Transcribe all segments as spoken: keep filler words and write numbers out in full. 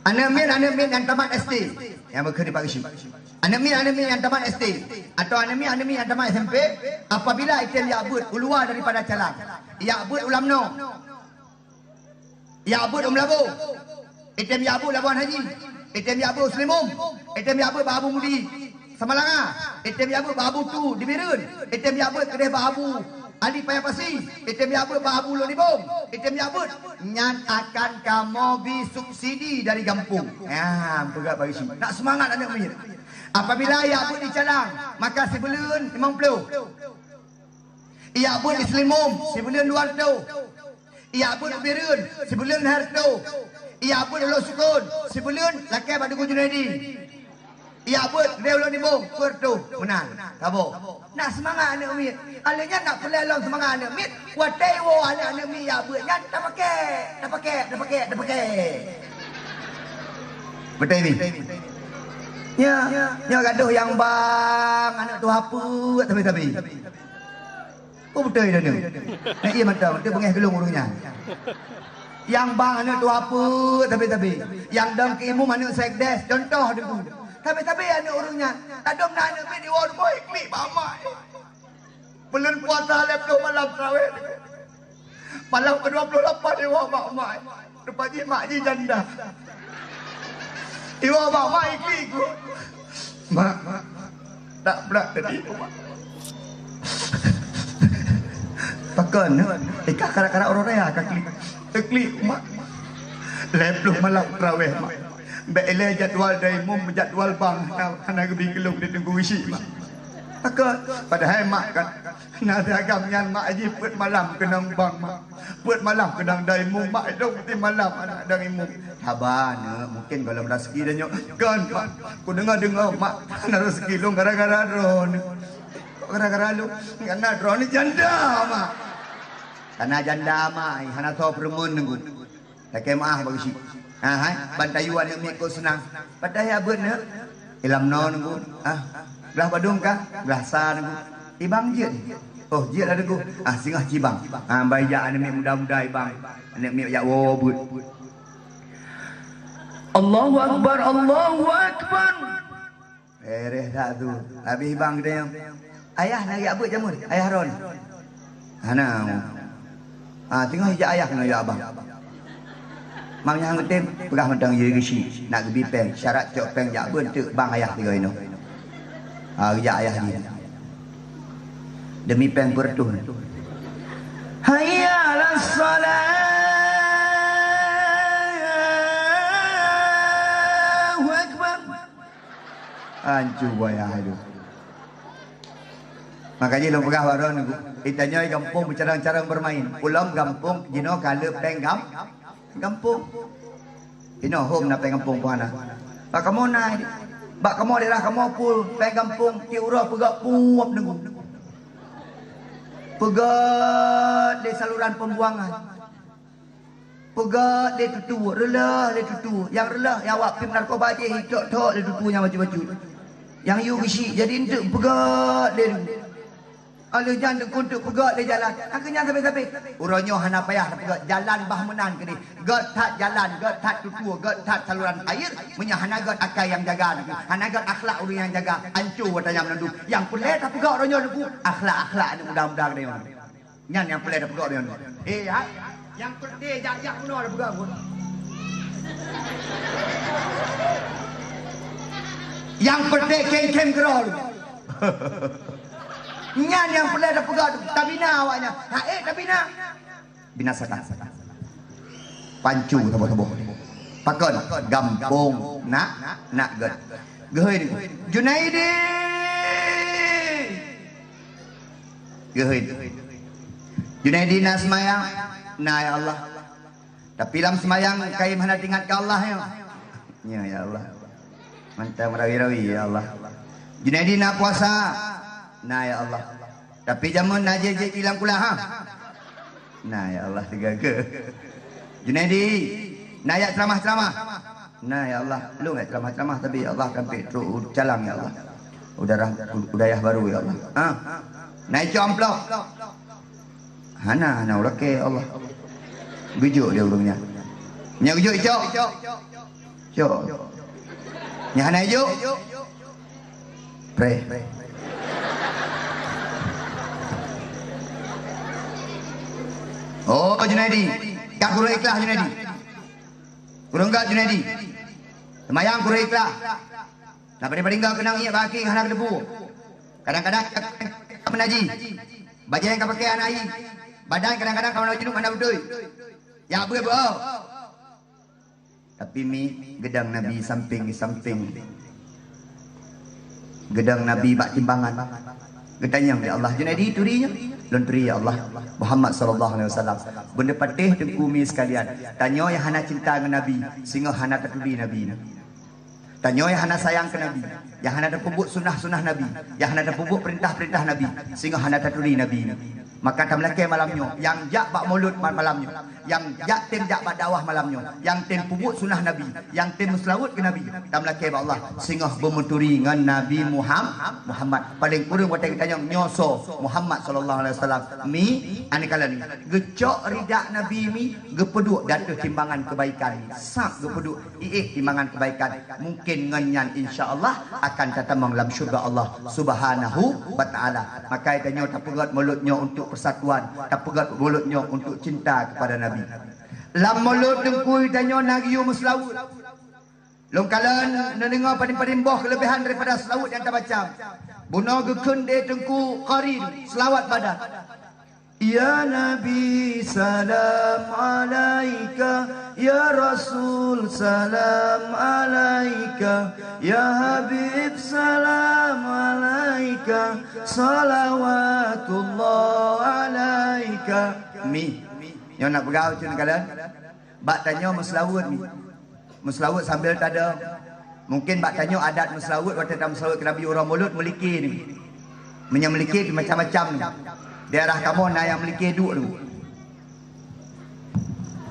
Aneuk miet, aneuk miet nyang tamat S D, nyang beukheun di Pak Geuchik. Aneuk miet, aneuk miet nyang tamat S D, atau aneuk miet, aneuk miet nyang tamat S M P, apabila item jak beuet u luwa daripada calang, jak beuet u Lamno, jak beuet u Meulaboh, item jak beuet Labuhan Haji, item jak beuet u Seulimum, item jak beuet bak Abu Mudi Samalanga, item jak beuet bak Abu Tu di Bireuen, item jak beuet keudeh bak Abu Ali Paya Pasi, item jak beuet bak Abu Lôn Ibong, item jak beuet, nyan akan kamoe bi subsidi dari gampông. Ha, peugah bak Geuchik. Nak seumangat aneuk miet. Apabila jak beuet di calang, maka sibuleuen limong ploh. Jak beuet di Seulimum, sibuleuen dua reutôh. Jak beuet u Bireuen, sibuleuen lhèe reutôh. Jak beuet u Lhoksukon, sibuleuen lakèe bak Teungku Junaidi. Jak beuet di Lôn Ibong, peuet reutôh. Meunan, saboh. Nak seumangat aneuk miet. Alah nyan nak peureulèe lom seumangat aneuk miet. Watèe iwoe aneuk-aneuk miet jak beuet nyan, tapakék, tapakék, tapakék, tapakék. Beutôi ni? Nyoe, nyoe gadoh nyang bang aneuk tuha peuet sabe-sabe. Oh, beutôi dah ni. Nak iya mantong, beutôi beungèh geulong ureueng nyan. Nyang bang aneuk tuha peuet sabe-sabe. Nyang dong keu imum aneuk sekdes, contoh Teungku. Sabe-sabe aneuk ureueng nyan. Tadong na aneuk miet iwoe rumoh iklik bak mak. Buleuen puasa lhèe ploh malam traweh. Malam kedua puluh lapan iwoe bak mak. Rupa jih mak jih janda. Iwoe bak mak iklik ku. Mak, mak, mak. Tak brat tadi, mak. Pakon, ikah karak-karak uroe raya ka klik. Klik, mak. Lhèe ploh malam traweh, mak. Bèk ilèe jadwal dari mum, jadwal bang hana, hana geubi keu lôn di Teungku Geuchik, mak. Pakon, padahai mak kan na agam nyan mak jih peuet malam keunong bang, mak. Peuet malam keunong dayung mak, dong peuet malam aneuk dayung. Haba neuk, mungkin gohlom raseuki tanyoe. Kon, mak. Kudeungoe-deungoe, mak, hana raseuki lôn gara-gara droeneuh. Kok gara-gara lôn? Karena droeneuh janda, mak. Karena janda, mak, hana soe peureumeun Teungku. Lakèe meu'ah bak Geuchik. Ha, hai, ban tayue aneuk miet kok seunang. Padahai abeuet neuk. Ilam non Teungku. Ah, blah padum kah? Blah sa Teungku. Ibang jeuet. Oh, jeuet lah Teungku. Ah, singoh cibang. Ah, ban jak aneuk miet muda-muda ibang. Aneuk miet jak woe beuet. Allahu Akbar, Allahu Akbar. Beres that tu. Habis bang kita yang, "Ayah nak jak beuet jameun, ayah Ron." Hana. Ha, teungoh jak ayah keunoe jak abang. Mang nyan geutem, peugah mantong, "Ye Geuchik, nak geubi péng, syarat cok péng jak beuet teuk bang ayah tiga inoe." Ha, geujak ayah jih. Demi péng peureutôh. Hayya 'alas shalah. Allahu Akbar. Ancu buaya tu. Maka jih lôn peugah bak droeneuh, geutanyoe gampông beucarang-carang bermain. Ulôn gampông jinoe ka le péng gam-, gampông. Inoe hom na péng gampông pih hana. Bak kamoe na, bak kamoe daerah kamoe pun péng gampông tiep uroe peugöt puwöp Teungku. Peugöt di saluran pembuangan. Peugöt lé tutue, reuloh lé tutue. Nyang reuloh, nyang awak piep narkoba jih, icok-tok lé tutue nyang bacut-bacut. Nyang yue geuchik, jadi eunteuk peugöt lé. Alheuh nyan Teungku eunteuk peugöt lé jalan. Nyang keu nyan sabe-sabe. Uroe nyoe hana payah tapeugöt, jalan bah meunan keudeh. Göt that jalan, göt that tutue, göt that saluran air. Meunyoe hana göt akai nyang jaga Teungku, hana göt akhlak ureueng nyang jaga, anco watèe nyan meunandum. Nyang peureulèe tapeugöt uroe nyoe Teungku, akhlak-akhlak aneuk muda-muda keudeh nyoe. Nyan nyang peureulèe tapeugöt nyoe. Eh, hai. Nyang peureulèe jak-jak bunoe tapeugöt. Nyang peureulèe kém-kém keudroe. Nyan nyang peureulèe tapeugöt, tabina awak nyan. Ha, eh, tabina. Binasakan. Pancu saboh-saboh. Pakon? Gampông nak, nak göt. Geuhôi Teungku. Junaidi! Geuhôi. Junaidi na seumayang? Na, ya Allah. Tapi lam seumayang kayém hana teuingat keu Allah, ya. Ya, ya Allah. Mantong meurawi-rawi, ya Allah. Junaidi na puasa? Na, ya Allah. Tapi jameun na jép-jép ilang kulah, ha? Na, ya Allah, teuga keu. Junaidi, na jak ceramah-ceramah? Na, ya Allah. Lôn jak ceramah-ceramah, tapi ya Allah, sampai trok u calang, ya Allah. Udarah, u-, udayah baru, ya Allah. Ha? Na icok amplop? Hana, hana ulakèe, ya Allah. Geujok lé ureueng nyan. Nyan geujok icok. Cok. Nyang hana ijok. Preh. Oh, Junaidi. Ka kureueng ikhlas, Junaidi. Kureueng gèt, Junaidi. Seumayang kureueng ikhlas. Nah, paling-paling gèt keunong ié baki hana keudeubu. Kadang-kadang ka meunaji. Bajèe nyang ka pakai hana ié. Badan kadang-kadang ka meunaji hana beutôi. Ya, beue-beue. Tapi mi geudong Nabi sampéng di sampéng. Geudong Nabi bak timbangan. Geutanyong lé Allah, "Junaidi, turi nyoe?" "Lôn turi, ya Allah." Muhammad sallallahu alaihi wasallam. Beuneupatéh teungku mi sekalian. Tanyoe nyang hana cinta ngon Nabi, singoh hana taturi Nabi. Tanyoe nyang hana sayang keu Nabi, nyang hana tapeubuet sunah-sunah Nabi, nyang hana tapeubuet peurintah-peurintah Nabi, singoh hana taturi Nabi. Maka tameulakèe malam nyoe, nyang jak bak mulod ma-, malam nyoe, nyang jak tem jak bak dakwah malam nyoe, nyang tem peubuet sunah Nabi, nyang tem meuseulaweuet keu Nabi, tameulakèe bak Allah, singoh beumeuturi ngon Nabi Muham-, Muhammad. Paléng kureueng watèe geutanyong, "Nyoe soe?" "Muhammad sallallahu alaihi wasallam." Mi, aneuk kalon, geucok ridak Nabi mi, geupeuduek di ateueh timbangan keubaikan mi. Sab geupeuduek di ék timbangan keubaikan. Mungken ngon nyan, insya Allah, akan tatamong lam syeuruga Allah Subhanahu wa Ta'ala. Maka tanyoe tapeugèt mulod nyoe untuk persatuan, tapeugèt mulod nyoe untuk cinta kepada Nabi. Lam mulod teungku tanyoe na geuyue meuseulaweuet. Lôn kalon neudeungoe padum-padum boh keuleubehan daripada seulaweuet nyang tabaca. Bunoe geukheun lé Teungku Qari, seulaweuet badan. Ya Nabi, salam alaika. Ya Rasul, salam alaika. Ya Habib, salam alaika. Salawatullah alaika. Mi. Nyoe na peugah ucun kalon. Bak tanyoe meuseulaweuet mi. Meuseulaweuet sambil tadong. Mungken bak tanyoe adat meuseulaweuet watèe tameuseulaweuet keu Nabi uroe mulod meulike ni. Meunyoe meulike macam-macam ni. Daerah kamoe na nyang meulike duek ni.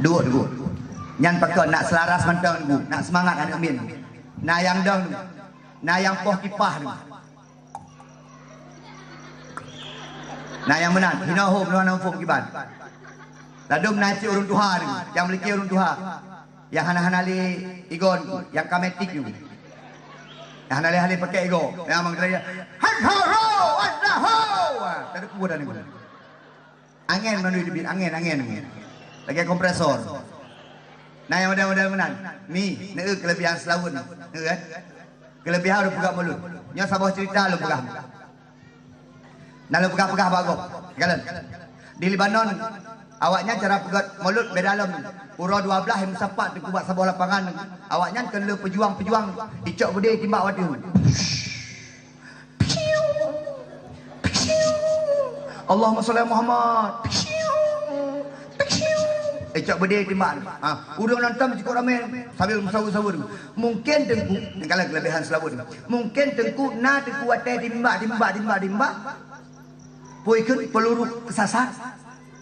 Duek ni. Nyan pakon nak seularas mantong ni, nak seumangat aneuk miet. Na nyang dong ni. Na nyang poh kipah ni. Na nyang meunan, hinoe hom lôn hana muphom kiban. Ladôm na cit ureueng tuha ni, nyang meulike ureueng tuha. Nyang hana-hana lé igon, nyang ka matik nyoe. Nyang hana lé-hana lé pakai igo. Nyang mang geuraya, "Hadharo, hadhaho!" Ah, tadi kubu dah ni. Angén mandum teubiet, angén, angén. Lagèe kompresor. Na nyang model-model meunan. Mi, neueu keuleubehan seulaweuet. Neueu, eh? Keuleubehan ureueng peugah mulod. Nyoe saboh cerita lôn peugah. Na lôn peugah-peugah bak gob. Kalon. Di Lebanon, awaknyan cara peugah mulod beda lom. Uroe dua blaih meusapat teungku bak saboh lapangan. Awaknyan keu le peujuang-peujuang icok beudé timbak watèe. Piu! Piu! Allahumma shalli ala Muhammad. Piu! Piu! Eh, cok beudé timbak. Ha, ureueng nonton cukôp ramé sambil meusaweue-saweue. Mungken teungku, nyang kalon keuleubehan seulaweuet. Mungken teungku na teungku watèe timbak, timbak, timbak, timbak. Pue kheun peuluru keusasar.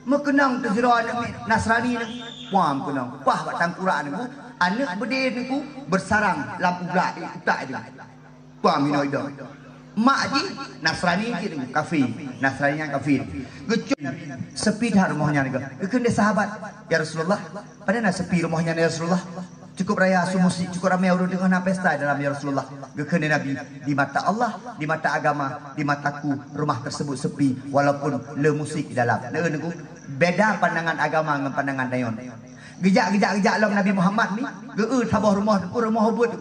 Meukeunong teuh sidroe aneuk Nasrani nyoe. Wah, meukeunong. Pah bak tangkurak nyoe. Aneuk beudé teungku beusarang lam ublak, eh, utak nyoe. Paham inoe idong. Mak jih Nasrani jih, kafé. Nasrani nyang kafé. Geucok, sepi that rumoh nyan. Geukheun lé sahabat, "Ya Rasulullah, pane na sepi rumoh nyan, ya Rasulullah? Cukup raya su musik, cukup ramé ureueng teungoh na pesta dalam, ya Rasulullah." Geukheun lé Nabi, "Di mata Allah, di mata agama, di mataku, rumah tersebut sepi walaupun le musik di dalam." Neueu teungku, beda pandangan agama ngon pandangan tanyoe. Geujak, geujak, geujak lom Nabi Muhammad mi, geu-eu saboh rumoh, rumoh ubeut.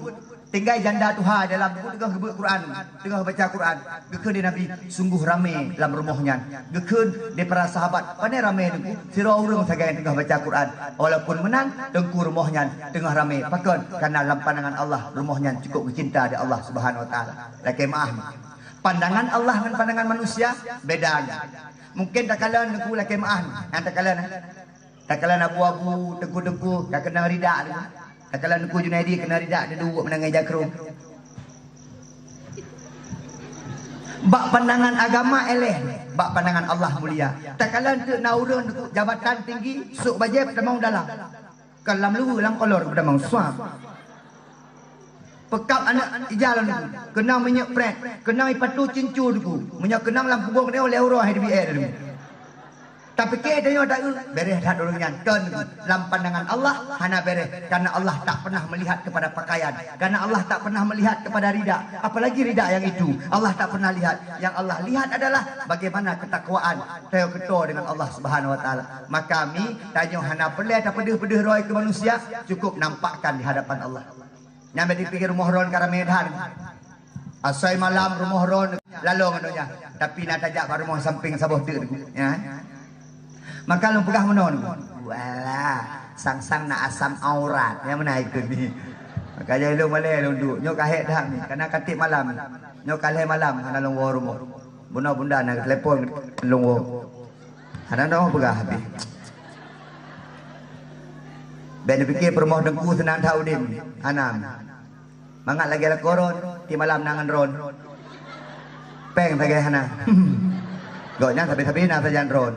Tinggai janda tuha dalam, teungoh geubeuet Quran, teungoh baca Quran. Geukheun lé Nabi, "Sungguh ramé lam rumoh nyan." Geukheun lé para sahabat, "Pane ramé teungku? Sidroe ureueng sagai teungoh baca Quran." Walaupun meunan, teungku, rumoh nyan teungoh ramé. Pakon? Karena lam pandangan Allah, rumoh nyan cukup geucinta di Allah Subhanahu wa Taala. Lakèe meu'ah. Pandangan Allah ngon pandangan manusia beda. Mungken takalon teungku lakèe meu'ah, nyang takalon, eh. Takalon abu-abu, teungku-teungku, ka keunong ridak teungku. Takalon Teungku Junaidi keunong ridak di duek meunanggai jakrong. Bak pandangan agama éléh, bak pandangan Allah mulia. Takalon teuk na ureueng teungku jabatan tinggi, sôk bajèe peutamong dalam. Kon lam luweue, lam kolor peutamong suap. Peukab aneuk ija lom teungku, keunong minyeuk prèt, keunong ipatu cincu teungku. Meunyoe keunong lam kubong nyoe lhèe uroe hai teubiet teungku. Tapike tanyoe taeu, bereh that ureuëng nyan. Kon, lam pandangan Allah hana bereh, karena Allah tak pernah melihat kepada pakaian, karena Allah tak pernah melihat kepada rida, apalagi rida yang itu Allah tak pernah lihat. Yang Allah lihat adalah bagaimana ketakwaan tanyoe keutô dengan Allah Subhanahu Wa Taala. Maka mi tanyoe hana peureulée tapeudeuh-peudeuh droe keu manusia, cukup nampakkan di hadapan Allah. Nyan bèk dipike rumoh droe ka ramé that. Asai malam rumoh droe lalong ngon donya, tapi na tajak bak rumoh sampéng saboh teuk, ya. Maka lôn peugah meunoe, walah, sang-sang na asam aurat, nyang meunan itu ni. Maka jai lôn malèe lôn duek, nyoe ka hék that ni, kana ka tiep malam. Nyoe ka lhèe malam hana lôn woe rumoh. Bunoe bunda na telepon lôn woe. Hana nyoe peugah habéh. Bèk neupike peurumoh teungku seunang that udeb, hana. Mangat lagèe lakoe droen, tiep malam na ngon droen. Péng sagai hana. Gobnyan sabe-sabe na sajan droen.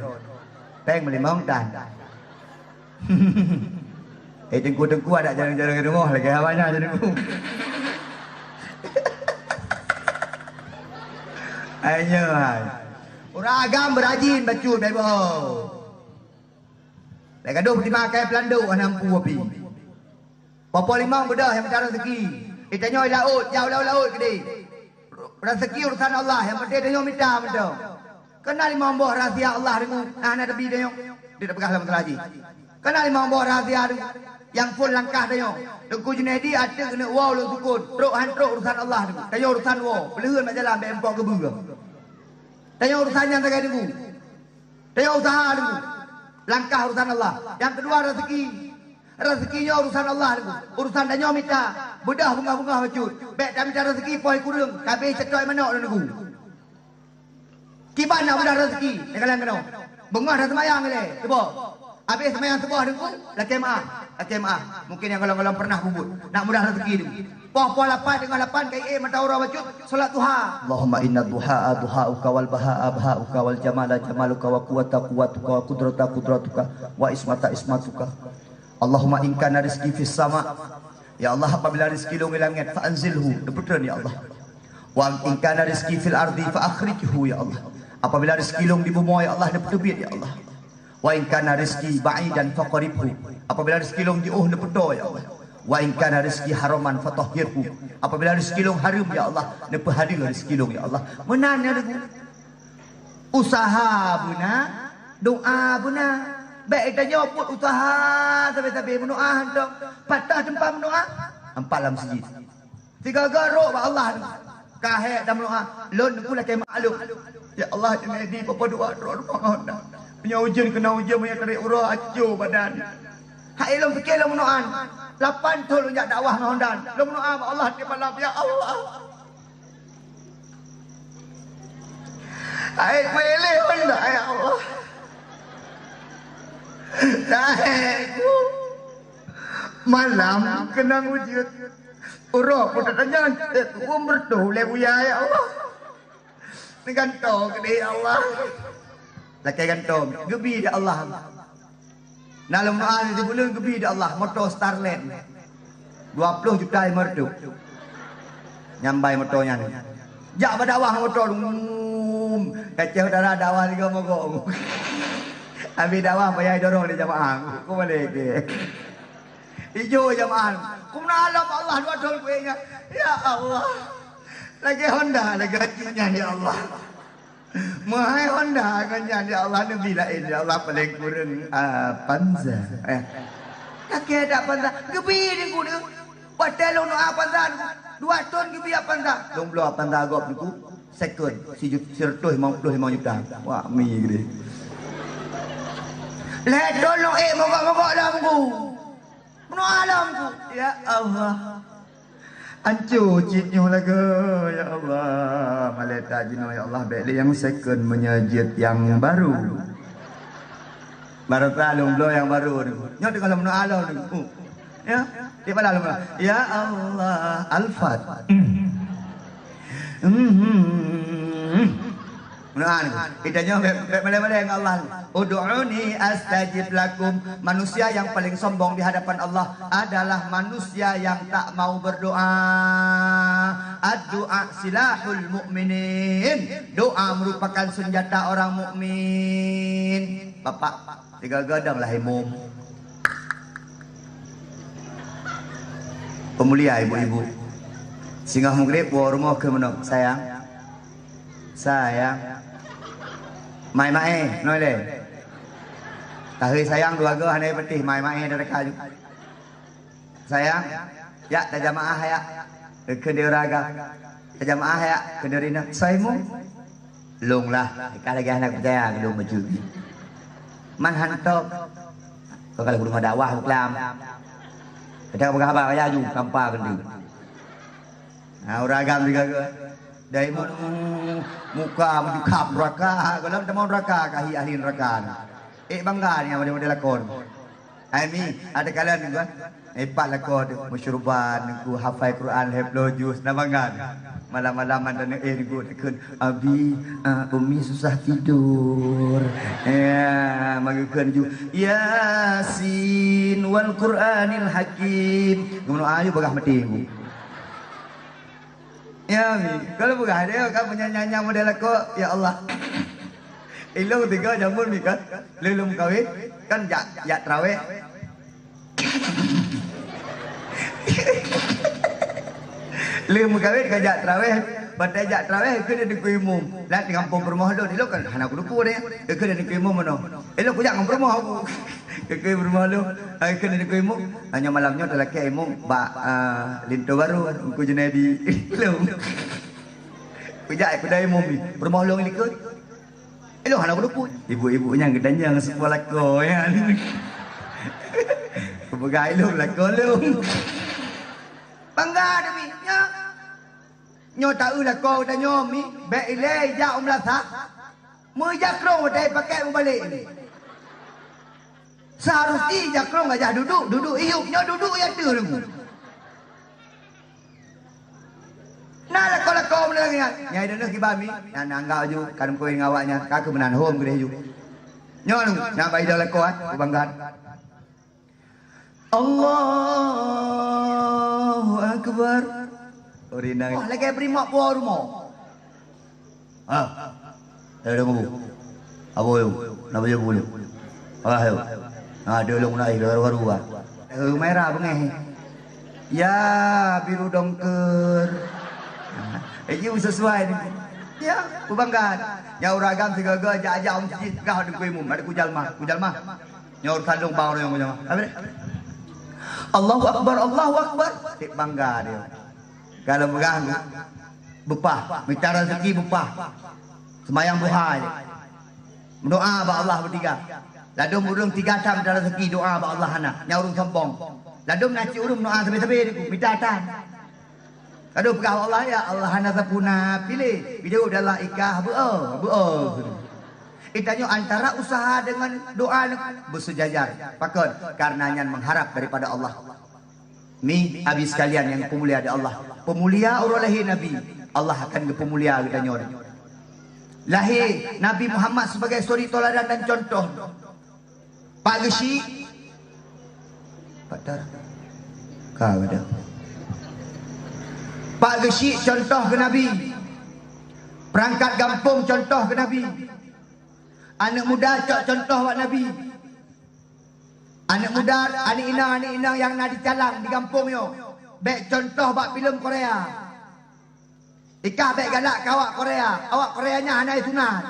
Péng meulimong tan. Eh, teungku-teungku adak jarang-jarang rumoh lagèe awaknyan teungku. Ai nyoe hai. Ureueng agam beurajin bacut bebo. Lagèe gadoh peutima kai peulandok hana mampu api. Poh-poh limong beudôh nyang mita raseuki. Di tanyoe laôt, jauh laôt-laôt keudeh. Raseuki urusan Allah, nyang penting tanyoe mita mantong. Kana limong boh rahsia Allah deungoe, hana tabi tanyoe. Dia tak peugah lam masalah haji. Kana limong boh rahsia deungoe, nyang phôn langkah tanyoe. Teungku Junaidi ateueh keuneuk woe ulôn sukon, trok han trok urusan Allah deungoe. Tanyoe urusan woe, peuleuheuen bak jalan bèk muphom keubeue. Tanyoe urusan nyan sagai deungoe. Tanyoe usaha deungoe. Langkah urusan Allah. Nyang keudua raseuki. Raseuki nyoe urusan Allah deungoe. Urusan tanyoe mita. Beudôh beungoh-beungoh bacut. Bèk tamita raseuki poh kureueng, ka abéh cetôi manok deungoe. Kiban na beudôh raseuki, nyang kalon keunoe. Beungoh dah seumayang ilèe, cuba. Abéh seumayang suboh deungoe, lakèe meu'ah, lakèe meu'ah. Mungken nyang gohlom-gohlom pernah peubuet. Nak mudah raseuki deungoe. Poh-poh lapan, teungoh lapan, ka ié mata uroe bacut, salat duha. Allahumma inna duhaa duhauka wal bahaa bahauka wal jamala jamaluka wa quwwata quwwatuka wa qudrata qudratuka wa ismata ismatuka. Allahumma in kana rizqi fis sama. Ya Allah, apabila rezeki lôn di langét, fa anzilhu, neupeutreun ya Allah. Wa in kana rizqi fil ardi fa akhrijhu ya Allah. Apabila rezeki lôn di bumoe ya Allah, neupeuteubiet ya Allah. Wa in kana rizqi ba'idan faqaribhu. Apabila rezeki lôn jiôh, neupeutoe ya Allah. Wa in kana rizqi haraman fatahhirhu. Apabila rezeki lôn hareuem ya Allah, neupeuhadé rezeki lôn ya Allah. Meunan ya Teungku. Usaha beuna, doa beuna. Bèk tanyoe buet usaha sabe-sabe, meudoa hantom. Patah teumpat meudoa, teumpat lam masjid. Sigoe-goe rôk bak Allah. Ka hék tameudoa, lôn Teungku lakèe maklum. Ya Allah, Junaidi, peue dua droe rumoh ngon Honda. Meunyoe ujeuen keunong ujeuen, meunyoe tarek uroe, aco badan. Hai lôn pike lôn meudoa. Lapan thôn lôn jak dakwah ngon Honda. Lôn meudoa bak Allah tiep malam, ya Allah. Hai kuéh lé Honda, ya Allah. Hai ku. Malam keunong ujeuen. Uroe pun tatanyong, eh, tuwö meureutoh lé buya, ya Allah. Neugantoe keudeh, ya Allah. Lakèe gantoe, geubi di Allah. Na lôn meu'ah di buleuen geubi di Allah, moto Starlet. Dua ploh juta lima reutôh. Nyang bai moto nyan. Jak bak dakwah moto, lum. Kacau dara dakwah tiga mogok. Habis dakwah payah dorong lé jamaah. Ku balik ke. Ijo jamaah. Kumna alam Allah dua thôn kuéh nyan. Ya Allah. Lagèe Honda, lagèe haji nyan, ya Allah. Meuhai Honda ngon nyan, ya Allah, neubi laén, ya Allah, paléng kureueng, ah, Avanza. Eh. Lakèe that Avanza, geubi Teungku. Watèe lôn Avanza, dua thôn geubi Avanza. Lôn bloe Avanza gob Teungku, second, siju-, sireutôh limong ploh limong juta. Wah, mi geude. Lhèe thôn lôn ék mogok-mogok lom Teungku. Meunoe lom Teungku. Ya Allah. Anco cit nyoe lagoe, ya Allah. Malaikat jinoe, ya Allah, bèk lé nyang second, meunyoe jeuet nyang baru. Baroesa lôn bloe nyang baru ni. Nyoe teungoh lôn meunoe lom ni. Ya, di mana lôn meunoe? Ya Allah, Alphard. Hmm. Nah, kita nyoe bèk, bèk malèe-malèe ngon Allah. Ud'uni astajib lakum. Manusia yang paling sombong di hadapan Allah adalah manusia yang tak mau berdoa. Ad-du'a silahul mu'minin. Doa merupakan senjata orang mukmin. Bapak, tiga gadang lah imum. Peumulia ibu-ibu. Singoh meugrib, woe rumoh keu meunoe, sayang. Sayang. Mai mae, noe lé. Tahi sayang dua go hana patéh, mai mae dari kaju. Sayang, yak tajamaah yak. Keu di uraga. Tajamaah yak, keu di rina. Saimu. Lông lah, ka lagèe hana peucaya lông bacut. Man hantom. Kau kalau rumah dakwah buklam. Kita peugah haba ya ju tampa kendi. Nah, uragam juga ke. Dari mu-, muka menyukap neraka, kalau teman neraka, kahi ahli neraka. Eh, bangga ni, model-model lakon. Hai mi, ada kalian juga. Eh, pat lakoe tu, musyuruban, ku hafai Quran, lhèe ploh juz, na bangat. Malam-malam ada neuk, eh, nunggu takheun, "Abi, ah, Umi susah tidur." Ya, maka kheun ju, "Yasin wal Qur'anil Hakim." Geumeunyoe ayu bagah mati, Bu. Ya, Mi. Kalau peugah dia kan punya nyanyi model aku, ya Allah. Ilong tiga jamun, Mi, kan. Lelum kawin, kan jak, jak terawih. Lelum kawin, kan jak terawih. Batai jak terawih, kena dengku imum. Lah di kampung perumahan lôn, ilong kan hana kuduku dia. Kena dengku imum mana. Ilong kujak ngon perumahan aku. Keu, keu beureumoh lôn, ai keu neuk keu imum. Hanya malam nyoe talakèe imum bak, ah, linto barô, Teungku Junaidi. Lôn. Kujak, kudai imum ni. Beureumoh lôn likot. Eh, lôn hana kuluput. Ibu-ibu nyan geudanyang seupôt lakoe nyan. Kupeugah ilôn lakoe lôn. Bangga demi nyoe. Nyoe taeu lakoe geutanyoe mi, bèk ilèe ijak u meulasah. Meujakrong watèe pakèk mubalek ni. Seharus i jakrong gajah duduk, duduk iyup. Nyoe duduk ya teuh deungon. Na lakoe-lakoe meunang nyan. Nyai deungoe kiban mi, na nanggau ju, kan kawin ngon awak nyan, ka keu meunan hom keudeh ju. Nyoe nu, nyang bai idong lakoe, eh, kubangga. Allahu Akbar. Ureueng inong. Wah, lagèe beurimok buah rumoh. Ha. Dah, dah, bu. Apa tu? Nama dia bulu? Ah, tu. Ha, dia long naik baru-baru ah. Eh, merah bengeh. Ya, biru dongker. Eh, you sesuai ni. Ya, kubangga. Nyang ureueng agam sigaga ajak-ajak om cicit gah deungon imum, ada kujalma, kujalma. Nyoe urusan lôn bang ureueng nyang punya. Habis? Allahu Akbar, Allahu Akbar. Cit bangga dia. Kalau meugah beupah, mita rezeki beupah. Seumayang duha je. Meudoa bak Allah beutiga. Ladôm ureueng tiga tam mita rezeki doa bak Allah hana. Nyang ureueng sombong. Ladôm na cit ureueng meudoa sabe-sabe mita tam. Kadang peugah Allah, "Ya Allah, hana sapeuna piléh." Bijaweueb lé Allah, "Ikah beu-o, beu-o." Geutanyoe antara usaha dengan doa beusejajar. Pakon? Karena nyan mengharap daripada Allah. Mi, abi sekalian yang dipeumulia di Allah. Peumulia uroe lahé Nabi, Allah akan geupeumulia geutanyoe. Lahé Nabi Muhammad sebagai suri tauladan dan contoh. Pak Geuchik. Pak Tar. Ka ada. Pak Geuchik contoh keu Nabi. Perangkat gampông contoh keu Nabi. Aneuk muda cok contoh bak Nabi. Aneuk muda, aneuk inong, aneuk inong nyang na di calang di gampông nyoe. Bèk contoh bak filem Korea. Ikah bèk galak keu awak Korea. Awak Korea nyan hana sunat.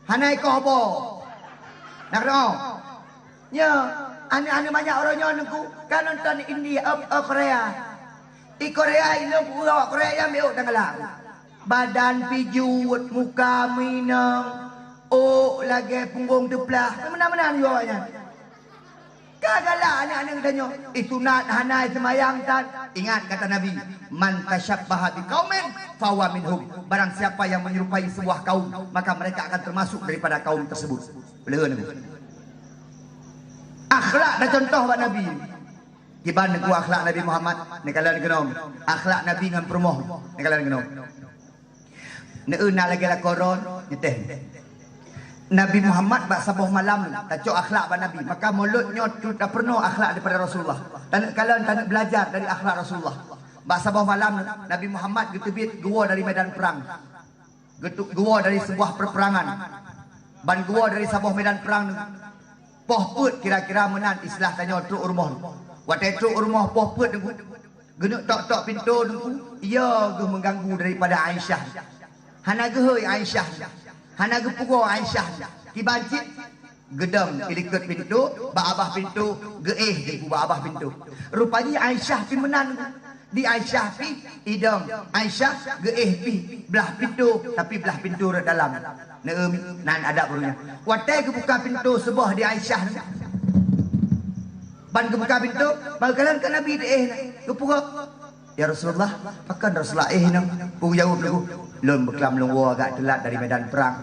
Hana ikoh bo. Nak keudroe? Nyo, aneuk-aneuk manyak uroe nyoe nungku ka nonton India, oh, oh, Korea. Di Korea ilong ku awak Korea nyang meu'ok dan galak. Badan pijuet, muka minong, ôk lagèe punggong teuplah. Meunan-meunan ju awak nyan. Ka galak aneuk-aneuk geutanyoe. Isunat hana seumayang tan. Ingat kata Nabi, "Man tasyabbaha biqaumin fahuwa minhum." Barang siapa yang menyerupai sebuah kaum, maka mereka akan termasuk daripada kaum tersebut. Peuleuheuen. Akhlak dan contoh bak Nabi. Kiban neuku akhlak Nabi Muhammad, neukalon keunoe. Akhlak Nabi ngon peurumoh, neukalon keunoe. Neu na lagèe lakoe droe, nyeuteh. Nabi Muhammad bak saboh malam tacok akhlak bak Nabi. Maka mulod nyoe tu tapeurunoe akhlak daripada Rasulullah. Taneuk kalon, taneuk belajar dari akhlak Rasulullah. Bak saboh malam Nabi Muhammad geuteubiet geuwoe dari medan perang. Geutu-, geuwoe dari sebuah peperangan. Ban geuwoe dari saboh medan prang nyoe. Poh peuet kira-kira meunan istilah tanyoe trok u rumoh. Watée trok u rumoh poh peuet nyoe, geuneuk tok-tok pintoe nyoe, ia geuh mengganggu daripada Aisyah. Hana geuhôi Aisyah. Hana geupugoe Aisyah. Kiban cit geudong ilikot pintoe, bak babah pintoe geuéh di bak babah pintoe. Rupajih Aisyah pih meunan. Di Aisyah pih idong, Aisyah geuéh pih blah pintoe, tapi blah pintoe rot dalam. Neuem nan adab ureuëng nyan. Watée geubuka pintoe seuboh di Aisyah, ban geubuka pintoe, meukalon ka Nabi di éh, geupeugah, "Ya Rasulullah, pakon Rasulullah éh nyoe?" Peue geujaweueb lé geuh, "Lôn beuklam lôn woe agak teulat dari medan prang.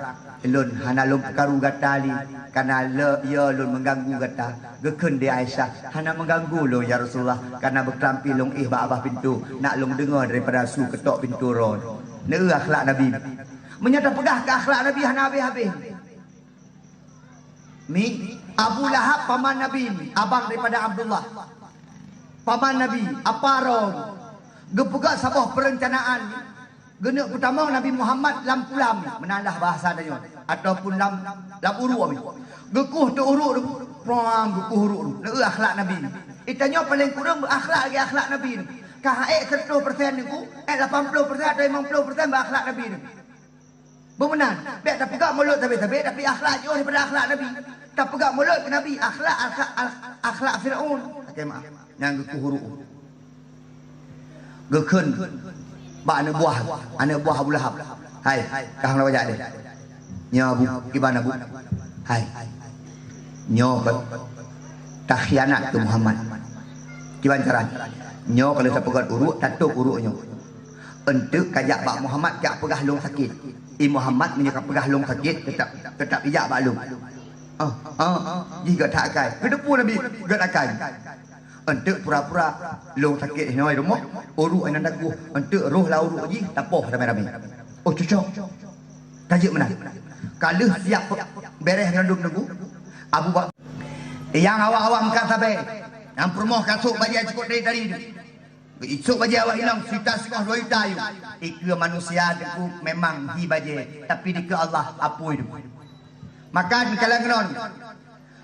Lôn hana lôn peukaru gata lé, kana le, ya lôn mengganggu gata." Geukheun di Aisyah, "Hana mengganggu lôn, ya Rasulullah, kana beuklam pih lôn éh bak babah pintoe, nak lôn deungoe daripada su keutok pintoe droe." Neu akhlak Nabi. Meunyoe tapeugah keu akhlak Nabi hana habéh-habéh. Mi, Abu Lahab paman Nabi, abang daripada Abdullah. Paman Nabi, apa ron? Geupeugah saboh perencanaan, geuneuk peutamong Nabi Muhammad lam pulam, meunan lah bahasa tanyoe, ataupun lam, lam uruk. Geukuh teu uruk tu, pram, geukuh uruk tu. Neu akhlak Nabi. Itanyoe paléng kureueng beu akhlak lagée akhlak Nabi tu. Ka ék seratus persen nyoe, ék lapan puluh persen atau limong puluh persen beu akhlak Nabi tu. Beumeunan, bék tapeugah mulod sabé-sabé, tapi akhlak jih daripada akhlak Nabi. Tapeugah mulod keu Nabi, akhlak, akhlak, akhlak Firaun. Lakée meuah, nyang geukuh uruk. Geukheun bak aneuk buah, aneuk buah Abu Lahab. "Hai, ka hana wajak deh. Nyoe Abu, kiban Abu. Hai. Nyoe kon takhianat keu Muhammad." Kiban cara? "Nyoe ka lheueh tapeugét uruk, tatôb uruk nyoe. Eunteuk kajak bak Muhammad, kajak peugah lôn sakét. I Muhammad meunyoe kapeugah lôn sakét, teutap, teutap ijak bak lôn." "Ah, ah, jih gét that akai." Geuteupeue Nabi gét akai. "Eunteuk pura-pura lôn sakét hinoe rumoh, uruk inan dagoh. Eunteuk roh lam uruk jih, tapoh ramé-ramé." "Oh, cocok. Tajeuet meunan." Ka lheueh siap béreh ngon dum nunggu, Abu Bak-, nyang awak-awak meukat sabe, nyang peurumoh ka sôk bajée cukôp dari tadi tu. Isôk bajée awak inong sita singoh dua juta ayue. Dikeue manusia teungku memang hi bajée, tapi dikeue Allah apui tu. Maka dikala ngon,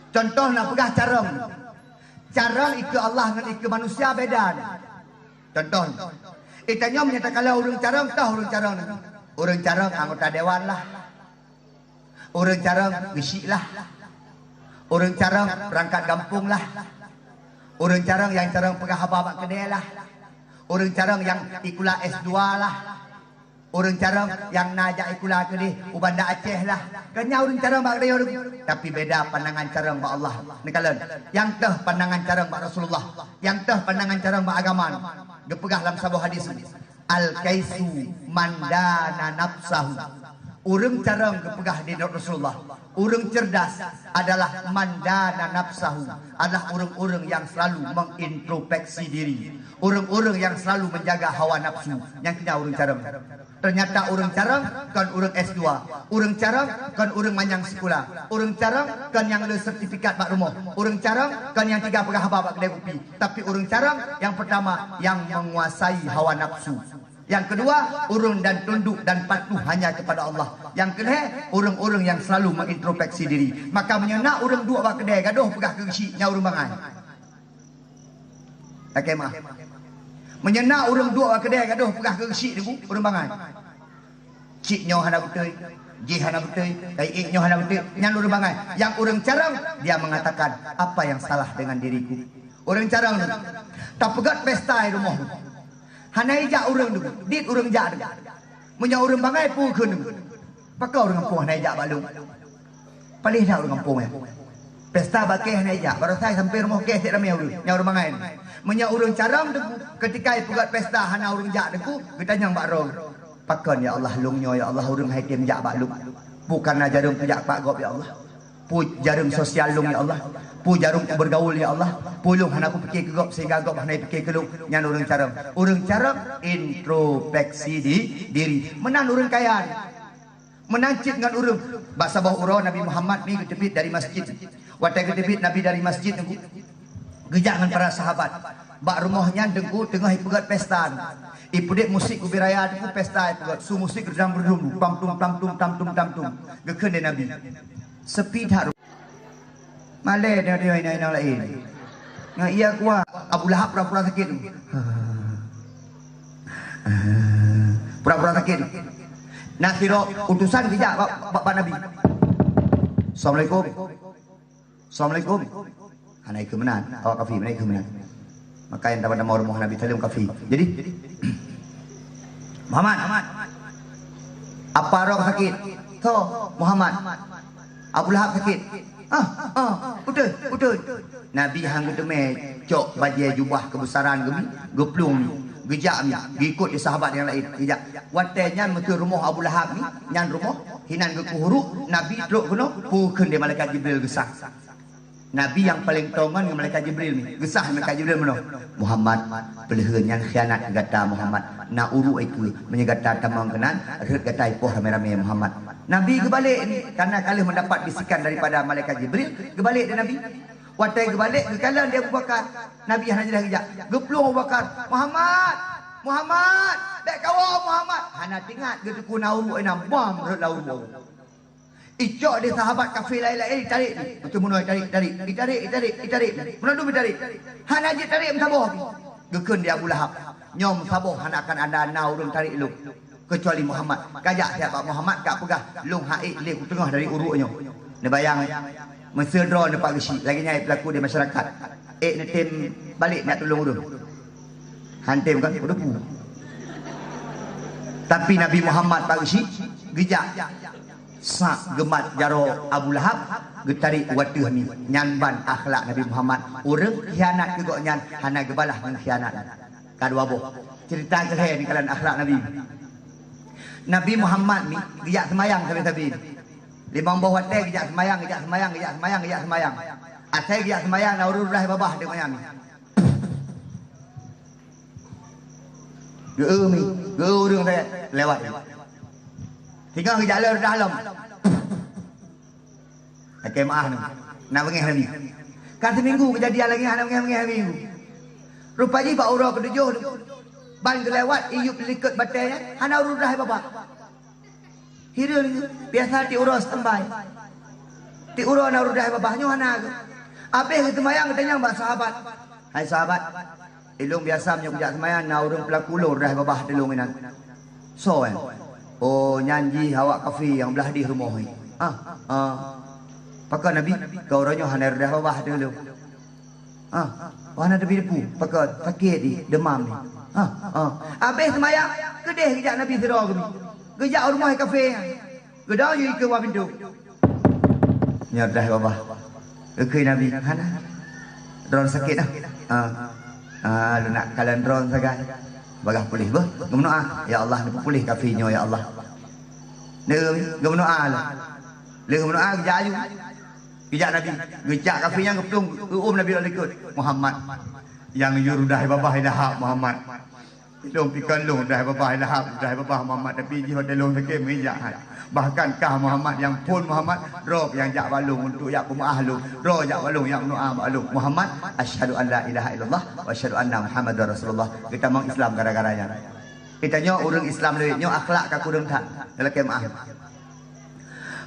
contoh na peugah carông. Carông dikeue Allah ngon dikeue manusia beda. Contoh, itanyoe meunyoe takalon ureuëng carông, toh ureuëng carông nyoe. Ureuëng carông anggota dewan lah. Ureuëng carông geusyik lah. Ureuëng carông peurangkat gampông lah. Ureuëng carông nyang carông peugah haba bak keudè lah. Ureuëng carông nyang sikula S dua lah. Ureuëng carông nyang na jak sikula keudeh u Banda Aceh lah. Kon nyan ureuëng carông bak keudè ureuëng. Tapi beda pandangan carông bak Allah. Neukalon, nyang teuh pandangan carông bak Rasulullah. Nyang teuh pandangan carông bak agama. Geupeugah lam saboh hadis. "Al-kaisu man dana nafsahu." Ureuëng carông geupeugah di Rasulullah, ureuëng cerdas adalah man dana nafsahu, adalah ureuëng-ureuëng yang selalu mengintrospeksi diri, ureuëng-ureuëng yang selalu menjaga hawa nafsu, nyang keunan ureuëng carông. Ternyata ureuëng carông kon ureuëng S dua, ureuëng carông kon ureuëng manyang sikula, ureuëng carông kon nyang le sertifikat bak rumoh, ureuëng carông kon nyang tiga peugah haba bak keudè kupi, tapi ureuëng carông yang pertama yang menguasai hawa nafsu. Yang kedua, ureuëng dan tunduk dan patuh hanya kepada Allah. Yang kelhèe, ureuëng-ureuëng yang selalu mengintrospeksi diri. Maka meunyoe na ureuëng duek bak keudè gadoh peugah keu geusyik, nyan ureuëng bangai. Lakée meuah. Meunyoe na ureuëng duek bak keudè gadoh peugah keu geusyik, ureuëng bangai. Cit nyoe hana beutôi, jih hana beutôi, kayée nyoe hana beutôi, nyan ureuëng bangai. Yang ureuëng carông, dia mengatakan, "Apa yang salah dengan diriku?" Ureuëng carông nyoe, tapeugét pesta di rumoh. Hana ijak ureuëng nyoe, dit ureuëng jak nyoe. Meunyoe ureuëng bangai peue kheun nyoe, "Pakon ureuëng gampông hana ijak bak lôn?" Paléh that ureuëng gampông nyan. Pesta bak kèe hana ijak, baroesa sampai rumoh kèe cit ramé ureuëng, nyan ureuëng bangai. Meunyoe ureuëng carông teungku, keutika ipeugét pesta hana ureuëng jak teungku, geutanyong bak droe, "Pakon ya Allah lôn nyoe ya Allah ureuëng han item jak bak lôn? Peue kareuna jareueng kujak bak gob ya Allah? Peue jareueng sosial lôn ya Allah? Peue jareueng kubergaul ya Allah? Peue lôn hana kupike keu gob sehingga gob hana ipike keu lôn?" Nyan ureuëng carông. Ureuëng carông introspeksi di diri. Meunan ureuëng kaya. Meunan cit ngon ureuëng. Bak saboh uroe Nabi Muhammad mi geuteubiet dari masjid. Watée geuteubiet Nabi dari masjid teungku, geujak ngon para sahabat. Bak rumoh nyan teungku teungoh ipeugét pesta. Ipeudeh musik ubé raya teungku, pesta ipeugét. Su musik reudam reudum, pam tum pam tum tam tum tam tum. Geukheun lé Nabi, Sepi that. Malèe nyoe, nyoe, nyoe, nyoe laén. Ngon ia kuah, Abu Lahab pura-pura sakét. Pura-pura sakét. Na sidroe utusan geujak bak, bak, bak Nabi. "Assalamualaikum." "Assalamualaikum." Hana ikeu meunan, awak kafé, hana ikeu meunan. Maka nyang tamong-tamong rumoh Nabi saleuem kafé. Jadi, "Muhammad, apa droe sakét?" "Tho, Muhammad." "Abu Lahab sakét." "Ah, ah, beutôi, beutôi." Nabi han geuteumé cok bajèe jubah keubesaran geubi, geuplueng mi, geujak mi, geuikot di sahabat nyang laén, geujak. Watèe nyan meuteun rumoh Abu Lahab mi, nyan rumoh, hinan geukuh uruek, Nabi trok keunoe, peue kheun lé malaikat Jibril geusah. Nabi nyang paleng tongon ngon malaikat Jibril mi. Geusah malaikat Jibril meunoe, "Muhammad, peuleuheuen nyan khianat keu gata, Muhammad. Na uruek ikeu, meunyoe gata tamong keunan, rhot gata ipoh ramé-ramé, Muhammad." Nabi geubalek mi, karena ka lheueh mendapat bisikan daripada malaikat Jibril, geubalek di Nabi. Watèe geubalek, geukalon di Abu Bakar. Nabi hana jeulaih geujak. Geuplueng Abu Bakar, "Muhammad! Muhammad! Bèk kawoe, Muhammad!" Hana teuingat geuteupue na uruek inan, bam rhot lam uruek. Icok di sahabat kafé laén-laén, itarek mi. Beutôi meunoe itarek, itarek, itarek, itarek, itarek. Meunoe dum itarek. Hana jeuet tarek meusaboh pih. Geukheun di Abu Lahab, "Nyoe meusaboh hana akan ada na ureueng tarek lôn, keucuali Muhammad. Kajak siat bak Muhammad, kapeugah lôn han ék lé kuteungoh dari uruek nyoe." Neubayang, eh? Meuseu droeneuh Pak Geuchik, lagèe nyan peulaku di masyarakat. Ék neutem balek neutulông ureueng? Han tem kan? Udah pu. Tapi Nabi Muhammad Pak Geuchik geujak. Sak geumat jaroe Abu Lahab, geutarek u ateueh mi. Nyan ban akhlak Nabi Muhammad. Ureueng khianat keu gobnyan hana geubalah ngon khianat. Ka dua boh. Ceurita keu lhèe neukalon akhlak Nabi. Nabi Muhammad mi geujak seumayang sabe-sabe. Limong boh watèe geujak seumayang, geujak seumayang, geujak seumayang, geujak seumayang. Asai geujak seumayang na ureueng rudai babah deungon nyan mi. Geu mi, geu ureueng lewat. Singoh geujak lé reudah lom. Lakèe meu'ah nyoe. Na beungèh Nabi. Ka siminggu keujadian lagèe nyan, na beungèh-beungèh Nabi. Rupa jih bak uroe keutujôh ban geulewat, iyup likot batèe nyan, hana ureueng rudai babah. Hireuen geuh, biasa tiep uroe standby. Tiep uroe na ureueng rudai babah, nyoe hana geuh. Abéh geuseumayang geutanyong bak sahabat, "Hai sahabat, ilôn biasa meunyoe kujak seumayang na ureueng peulaku lôn rudai babah ateueh lôn inan. Soe nyan?" "Oh, nyan jih awak kafé nyang blah deh rumoh nyoe." "Ah, ah." "Pakon Nabi, keu uroe nyoe hana rudai babah ateueh lôn?" "Ah, oh hana Nabi teupeu, pakon? Sakét jih, deumam jih." "Ah, ah." Abéh seumayang, keudeh geujak Nabi sidroe geubi. Geujak u rumoh kafé nyan. Geudong jih ikeue bak pintoe. "Nyoe rudai babah." Geukheun Nabi, "Hana. Droeneuh sakét ah." "Ah, ah, lôn nak kalon droeneuh sagai." Bagaih puléh beuh. Geumeudoa, "Ya Allah, neupeupuléh kafé nyoe, ya Allah." Neu-, geumeudoa lom. Lheueh geumeudoa, geujak aju. Geujak Nabi, geujak kafé nyan geuplueng, geuôm Nabi lam likot. "Muhammad, nyang yue rudai babah i Lahab, Muhammad. Ilôn pih kon lôn rudai babah i Lahab, rudai babah Muhammad, tapi jih watèe lôn sakét meujak hai. Bahkan kah Muhammad nyang phôn Muhammad, droe nyang jak bak lôn untuk jak peumeu'ah lôn, droe jak bak lôn, jak meudoa bak lôn. Muhammad, asyhadu an la ilaha illallah wa asyhadu anna Muhammadar Rasulullah." Geutamong Islam gara-gara nyan. Geutanyoe ureueng Islam lé nyoe akhlak ka kureueng that. Lakèe meu'ah.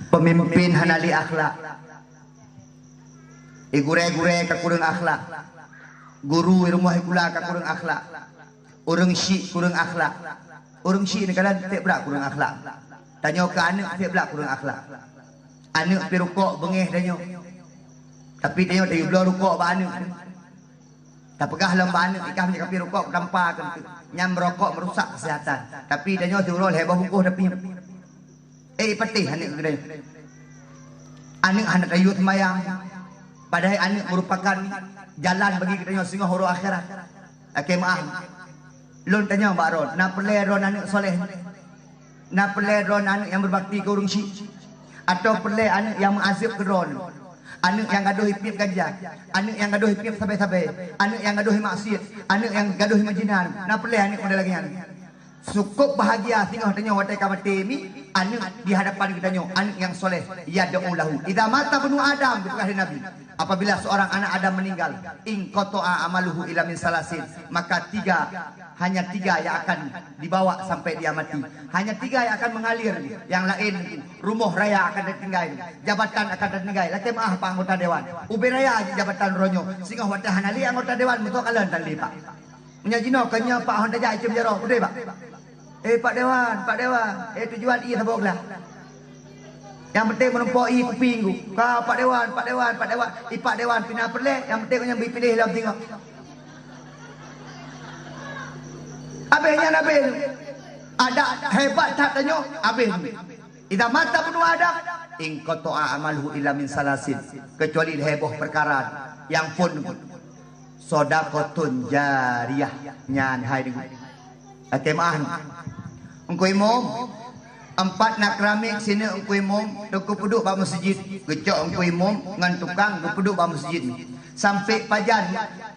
Peumimpin hana lé akhlak. Eh, gurèe-gurèe ka kureueng akhlak. Guru i rumoh sikula ka kureueng akhlak. Ureueng syik kureueng akhlak. Ureueng syik neukalon tiep brat kureueng akhlak. Tanyoe keu aneuk tiep brat kureueng akhlak. Aneuk pi rukok beungèh tanyoe. Tapi tanyoe tayue bloe rukok bak aneuk. Tapeugah lom bak aneuk, "Ikah meunyoe ka pi rukok, tampa keuneuk." Nyan meurokok meurusak keuseuhatan. Tapi tanyoe siuroe lhèe boh bungkôh tapi. Eh, patéh aneuk geutanyoe. Aneuk hana tayue seumayang. Padahai aneuk meurupakan jalan bagi geutanyoe singoh uroe akhirat. Lakèe meu'ah. Lôn tanyong bak droe, na peureulèe droe aneuk soleh? Na peureulèe droe aneuk nyang beubakti keu ureueng syik? Atawa peureulèe aneuk nyang meuazeueb keu droe? Aneuk nyang gadôh ipiep ganja, aneuk nyang gadôh ipiep sabe-sabe, aneuk nyang gadôh imaksiet, aneuk nyang gadôh imeujinan. Na peureulèe aneuk model lagèe nyan? Cukup bahagia singoh tanyoe watée ka maté mi, aneuk di hadapan geutanyoe, aneuk nyang soleh, yad'u lahu. Idza mata ibnu Adam, geupeugah lé Nabi, apabila seorang anak Adam meninggal, inqata'a amaluhu illa min salasin, maka tiga, hanya tiga yang akan dibawa sampai dia mati. Hanya tiga yang akan mengalir, yang lain rumoh raya akan tatinggai, jabatan akan tatinggai. Lakée meu'ah, Pak Anggota Dewan, ubé raya jih jabatan uroe nyoe, singoh watée hana lé anggota dewan, meusoe kalon tan lé, Pak. Meunyoe jinoe kon nyoe Pak hon tajak item jaroe, beutôi, Pak? Eh, Pak Dewan, Pak Dewan. Eh, tujuan ie saboh glah. Nyang penting meureumpok ie kuping ku. Ka, Pak Dewan, Pak Dewan, Pak Dewan. I Pak Dewan pih na peureulée, nyang penting nyang bri piléh lom singoh. Habéh nyan habéh. Ada hebat that tanyoe, habéh. Idza mata ibnu Adam, inqata'a amaluhu illa min salasin. Kecuali lhée boh peukara nyang phon. Shadaqatun jariyah nyan hai deungon. Lakée meu'ah. Engku Imum, empat na keramik sineuk Engku Imum, teungku peuduek bak meuseujid, geucok Engku Imum ngon tukang geupeuduek bak meuseujid. Sampai pajan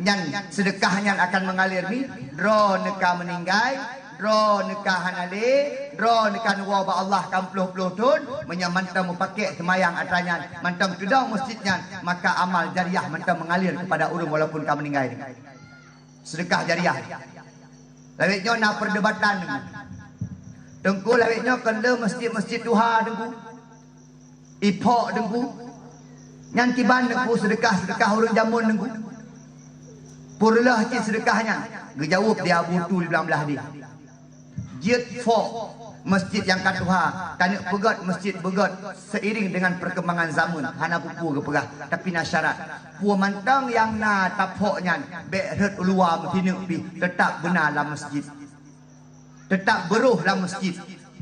nyan seudeukah nyan akan mengalir ni, droeneuh ka meuninggai, droeneuh ka hana lé, droeneuh ka neuwoe bak Allah ka ploh-ploh thon, meunyoe mantong meupakék seumayang atra nyan, mantong teudong meuseujid nyan, maka amal jariah mantong mengalir kepada ureuëng walaupun ka meuninggai. Seudeukah jariah. Lawét nyoe na perdebatan. Teungku, lawét nyoe kon le meuseujid-meuseujid tuha, Teungku. Iphok, Teungku. Nyan kiban, Teungku, seudeukah-seudeukah ureuëng jameun, Teungku. Peureuleueh cit seudeukah nyan, geujaweueb di Abu Tu di blang blah deh. Jeuet phok meuseujid nyang ka tuha, taneuk peugét meuseujid beugét seiring dengan perkembangan zaman, hana peue-peue geupeugah, tapi na syarat. Peue mantong nyang na taphok nyan, bék rhot u luwa meusineuk pih, teutab beuna lam meuseujid. Teutab beurôh lam meuseujid.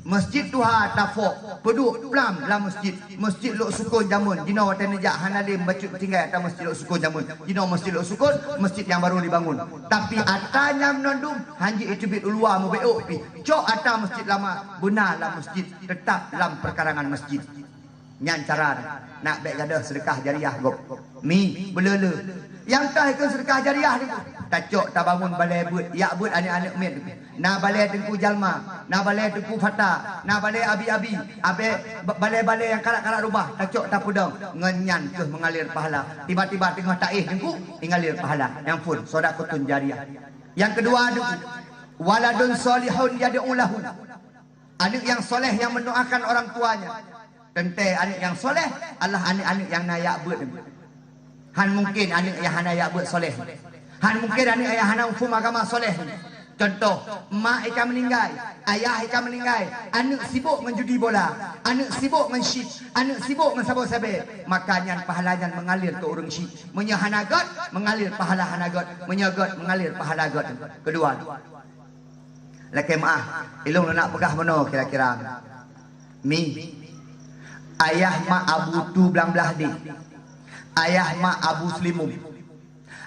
Meuseujid tuha taphok, peuduek plam lam meuseujid. Meuseujid Lhoksukon jameun, jinoe watée neujak hana lé bacut tinggai atra meuseujid Lhoksukon jameun. Jinoe meuseujid Lhoksukon, meuseujid nyang barô jibangon. Tapi atra nyang meunondum, hanjeuet iteubiet u luwa meubeuôk pih. Cok atra meuseujid lama, beuna lam meuseujid, teutab lam peukarangan meuseujid. Nyan cara, nak bék gadôh seudeukah jariah gob. Mi, beuleu-leu. Nyang toh ikheun seudeukah jariah nyoe, tacok tabangun balée beuet, jak beuet aneuk-aneuk miet. Na balée Teungku Jalma, na balée Teungku Fata, na balée abi-abi, abée ba-, balée-balée nyang karak-karak rubah, tacok tapeudong. Ngon nyan kheueh mengalir pahala. Tiba-tiba teungoh taéh Teungku, ingalir pahala. Nyang phon, shadaqatun jariah. Nyang keudua Teungku, waladun shalihun yad'u lahu. Aneuk nyang soleh nyang mendoakan orang tuanya. Teuntée aneuk nyang soleh adalah aneuk-aneuk nyang na jak beuet. Han mungken aneuk nyang hana jak beuet soleh. Han mungken aneuk nyang hana muphom agama soleh. Contoh, mak i ka meuninggai, ayah i ka meuninggai, aneuk sibok ngon judi bola, aneuk sibok ngon syik, aneuk sibok ngon saboh sabe, maka nyan pahala nyan mengalir keu ureuëng syik. Meunyoe hana gét, mengalir pahala hana gét. Meunyoe gét, mengalir pahala gét. Keudua, Lakée meu'ah, ilôn nak peugah meunoe kira-kira. Mi, ayah mak Abu Tu Blang Blah Deh, ayah mak Abu Seulimum,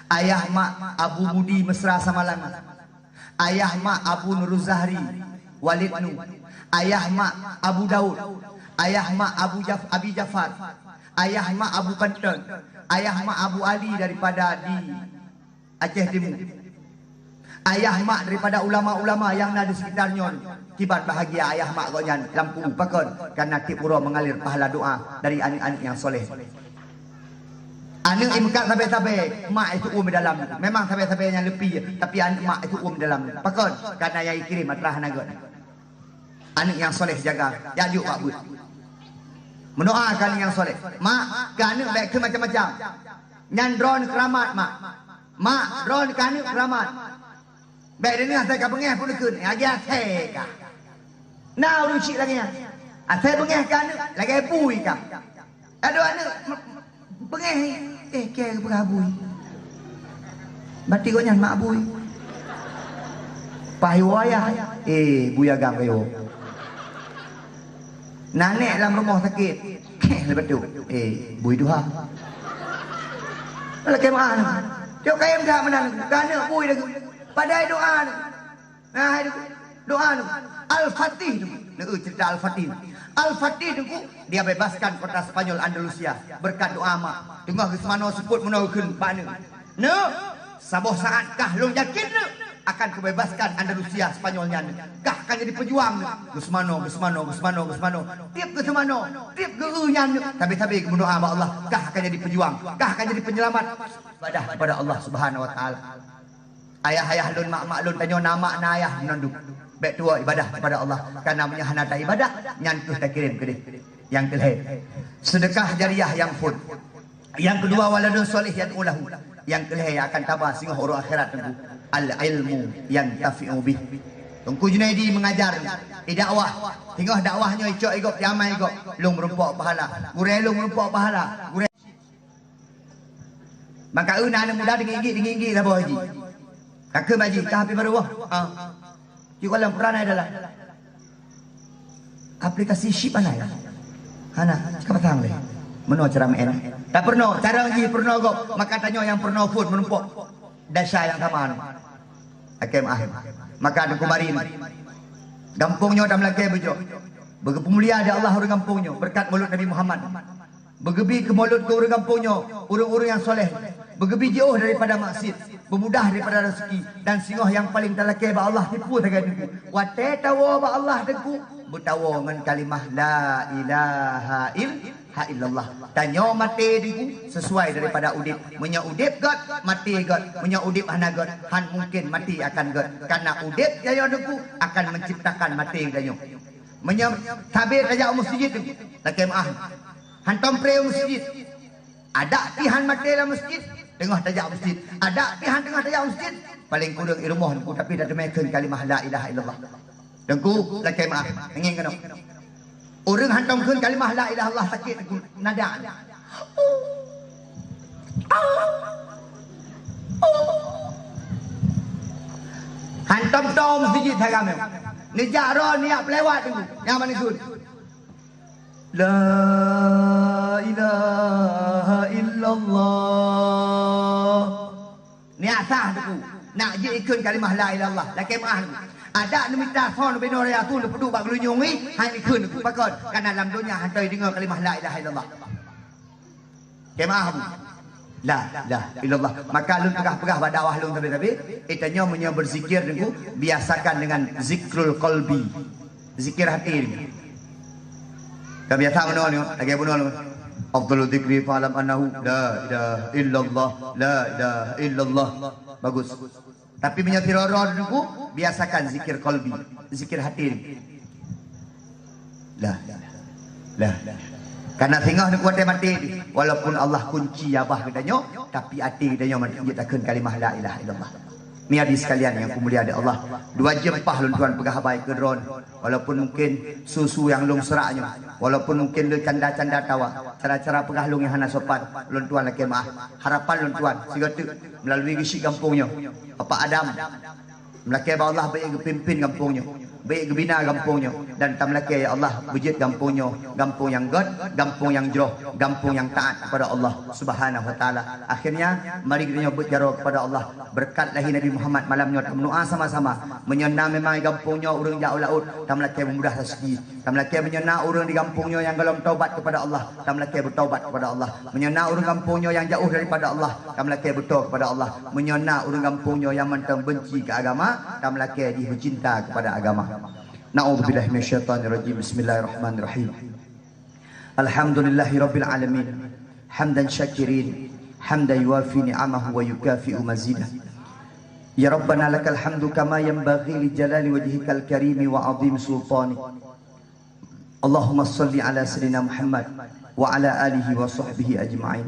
ayah mak Abu Budi Mesra Samalanga, ayah mak Abu Nuruzahri Walid Nu, ayah mak Abu Daud, ayah mak Abu Jaf-, Abi Jafar, ayah mak Abu Panton, ayah mak Abu Ali daripada di Aceh Timu. Ayah mak daripada ulama-ulama nyang na di sekitar nyoe, kiban bahagia ayah mak gobnyan lam kubu. Pakon? Karena tiep uroe mengalir pahala doa dari aneuk-aneuk nyang soleh. Aneuk imeukat sabe-sabe, mak itu um dalam. Memang sabe-sabe nyang leupie, tapi aneuk mak itu um dalam. Pakon? Karena nyang ikirém atra hana gét. Aneuk nyang soleh jaga, jak jok bak beuet. Meudoa keu aneuk nyang soleh. Mak, keu aneuk bék keu macam-macam. Nyan droeneuh keuramat, Mak. Mak, droeneuh keu aneuk keuramat. Bék deungoe asai ka beungéh pun neukheun, eh, lagée asai ka. Na ureuëng cit lagée nyan. Asai beungéh keu aneuk, lagée bui ka. Adoe aneuk, beungéh, eh, kée geupeugah bui. Batin gobnyan mak bui. Paih woe ayah, eh, bui agam kayo. Na nék lam rumoh sakét, keh leubeh tu, eh, bui tuha. Lakée meu'ah. Tiep kayém that meunan, ka aneuk bui lagée. Padahai doa ni. Nah, hai Teungku, doa Teungku. Al-Fatih Teungku. Nah, cerita Al-Fatih. Al-Fatih Teungku, dia bebaskan kota Spanyol Andalusia berkat doa mak. Teungoh geuseumanoe seupôt meunoe geukheun bak aneuk. Neuk, saboh saát kah lôn yakin neuk. Akan kubebaskan Andalusia Spanyol nyan. Kah akan jadi pejuang. Geuseumanoe, geuseumanoe, geuseumanoe, geuseumanoe. Tiep geuseumanoe, tiep geu-eu nyan. Sabe-sabe geumeudoa bak Allah. Kah akan jadi pejuang. Kah akan jadi penyelamat. Ibadah kepada Allah Subhanahu Wa Taala. Ayah-ayah lôn, mak-mak lôn, tanyoe na mak na ayah meunan dum. Bèk tuwoe ibadah kepada Allah. Karena meunyoe hana taibadah, nyan keuh takirém keudeh. Nyang keulhèe, sedekah jariah nyang phôn. Nyang keudua, waladun shalih yad'u lahu. Nyang keulhèe nyang akan taba singoh uroe akhirat teungku, al-ilmu yantafi'u bih. Teungku Junaidi mengajar, idakwah. Singoh dakwah nyoe icok i gob, iamai i gob. Lôn meurumpok pahala. Gurèe lôn meurumpok pahala. Gurèe Maka eu na aneuk muda deungi-deungi, deungi-deungi saboh jih. Ka kheun bak jih, ka habéh barô boh. Ha. Cit gohlom peuranai dalam. Aplikasi chip hana ya? Hana, ka pasang lé. Meunoe cara meu'en. Tak peurunoe, cara jih peurunoe gob. Maka tanyoe nyang peurunoe phôn meurumpok. Dasa nyang sama nyoe. Lakèe meu'ah. Maka teungku mari. Gampông nyoe tameulakèe beujroh. Beugeupeumulia di Allah ureueng gampông nyoe berkat mulod Nabi Muhammad. Beugeubi keu mulod keu ureueng gampông nyoe, ureueng-ureueng nyang soleh. Beugeubi jiôh daripada maksiet, beumudah daripada raseuki, dan singoh nyang paleng talakèe bak Allah tipu sagai teungku. Watèe tawoe bak Allah teungku, beutawoe ngon kalimah la ilaha il-, ha illallah. Tanyoe maté teungku sesuai daripada udép. Meunyoe udép gèt, maté gèt. Meunyoe udép hana gèt, han mungken maté akan gèt. Karena udép tanyoe teungku akan menciptakan maté tanyoe. Meunyoe sabe tajak u meuseujid teungku, lakèe meu'ah. Hantom pré u meuseujid. Adak pih han maté lam meuseujid, teungoh tajak meuseujid. Adak pih han teungoh tajak meuseujid, paleng kureueng i rumoh teungku, tapi tateumèe kheun kalimah la ilaha illallah. Teungku, lakèe meu'ah, ngieng keunoe. Ureueng hantom kheun kalimah la ilaha illallah sakét teungku, nada. Hantom tom sijit saga meuh. Neujak droe, neujak peulewat teungku. Nyang meunan kheun. La ilaha illallah. Niat sah teungku. Nak jih ikheun kalimah la ilaha illallah. Lakèe meu'ah teungku. Adak neumita son binoe raya tu neupeuduek bak geulinyueng ngi, han ikheun teungku. Pakon? Karena lam donya hana deungoe kalimah la ilaha illallah. Kemah Abu. La ilaha illallah. Maka lôn peugah-peugah bak dakwah lôn sabe-sabe, eh, tanyoe meunyoe berzikir teungku, biasakan dengan zikrul qalbi. Zikir hati teungku. Ka biasa meunoe ni, lagèe bunoe ni. Afdalu dzikri fa'lam annahu la ilaha illallah, la ilaha illallah. Bagus. Tapi meunyoe sidroe-droe teungku, biasakan zikir qalbi, zikir hati. Lah, lah. Karena singoh teungku watèe maté, walaupun Allah kunci babah geutanyoe, tapi até geutanyoe mantong jeuet takheun kalimah la ilaha illallah. Ni hadis sekalian nyang kumulia di Allah. Dua jeuem paih lôn tuan peugah haba keu droen, walaupun mungkin su-su nyang lôn seurak nyoe, walaupun mungkin lôn canda-canda tawa, cara-cara peugah lôn nyang hana sopan, lôn tuan lakèe meu'ah. Harapan lôn tuan sigoe teuk melalui geusyik gampông nyoe, Bapak Adam, meulakèe bak Allah bèk geupimpin gampông nyoe, bèk geubina gampông nyoe, dan tameulakèe, ya Allah, beujeuet gampông nyoe gampông nyang gèt, gampông nyang jroh, gampông nyang taat kepada Allah Subhanahu wa Taala. Akhirnya, mari geutanyoe beuet jaroe kepada Allah. Beureukat lahé Nabi Muhammad malam nyoe tameudoa sama-sama. Meunyoe na memang gampông nyoe ureueng jak u laôt, tameulakèe beumudah raseuki. Tameulakèe meunyoe na ureueng di gampông nyoe nyang gohlom taubat kepada Allah, tameulakèe beutaubat kepada Allah. Meunyoe na ureueng gampông nyoe nyang jauh daripada Allah, tameulakèe beuto kepada Allah. Meunyoe na ureueng gampông nyoe nyang mantong beunci keu agama, tameulakèe jih beucinta kepada agama. Na'udzubillahi minasyaitonirrajim. Bismillahirrahmanirrahim. Alhamdulillahirabbil alamin. Hamdan syakirin, hamdan yuwafi ni'amahu wa yukafi'u mazidah. Ya Rabbana lakal hamdu kama yanbaghi li jalali wajhikal karimi wa azim sultanik. Allahumma salli ala sayyidina Muhammad wa ala alihi wa sahbihi ajma'in.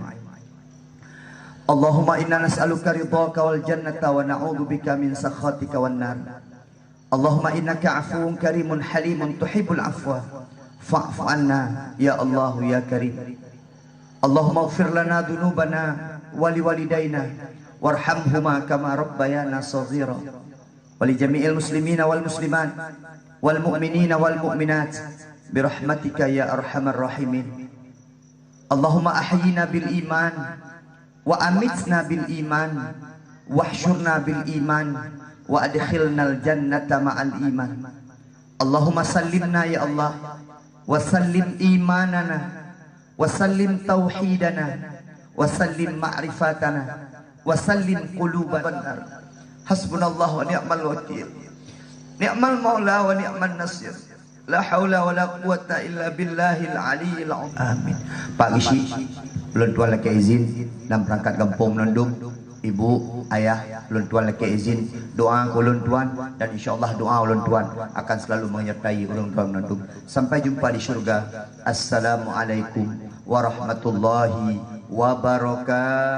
Allahumma inna nas'aluka ridhaka wal jannata wa na'udzubika min sakhatika wan nar. Allahumma innaka afuwun karimun halimun tuhibbul afwa fa'fu anna ya Allahu ya Karim. Allahumma ighfir lana dzunubana wa liwalidaina warhamhuma kama rabbayana shaghira. Wa li jami'il muslimina wal muslimat wal mu'minina wal mu'minat birahmatika ya arhamar rahimin. Allahumma ahyina bil iman wa amitna bil iman wahsyurna bil iman wa adkhilnal jannata ma'al iman. Allahumma sallimna ya Allah wa sallim imanana wa sallim tauhidana wa sallim ma'rifatana wa sallim qulubana. Hasbunallah wa ni'mal wakil. Ni'mal maula wa ni'man nasir. La haula wa la quwwata illa billahil aliyyil azim. Amin. Pak Geuchik, ulôn tuan lakée izin dan peurangkat gampông Meunandum, ibu, ayah, ulôn tuan lakée izin doa keu ulôn tuan, dan insya Allah doa ulôn tuan akan selalu menyertai ulôn tuan Meunandum. Sampai jumpa di syurga. Assalamualaikum warahmatullahi wabarakatuh.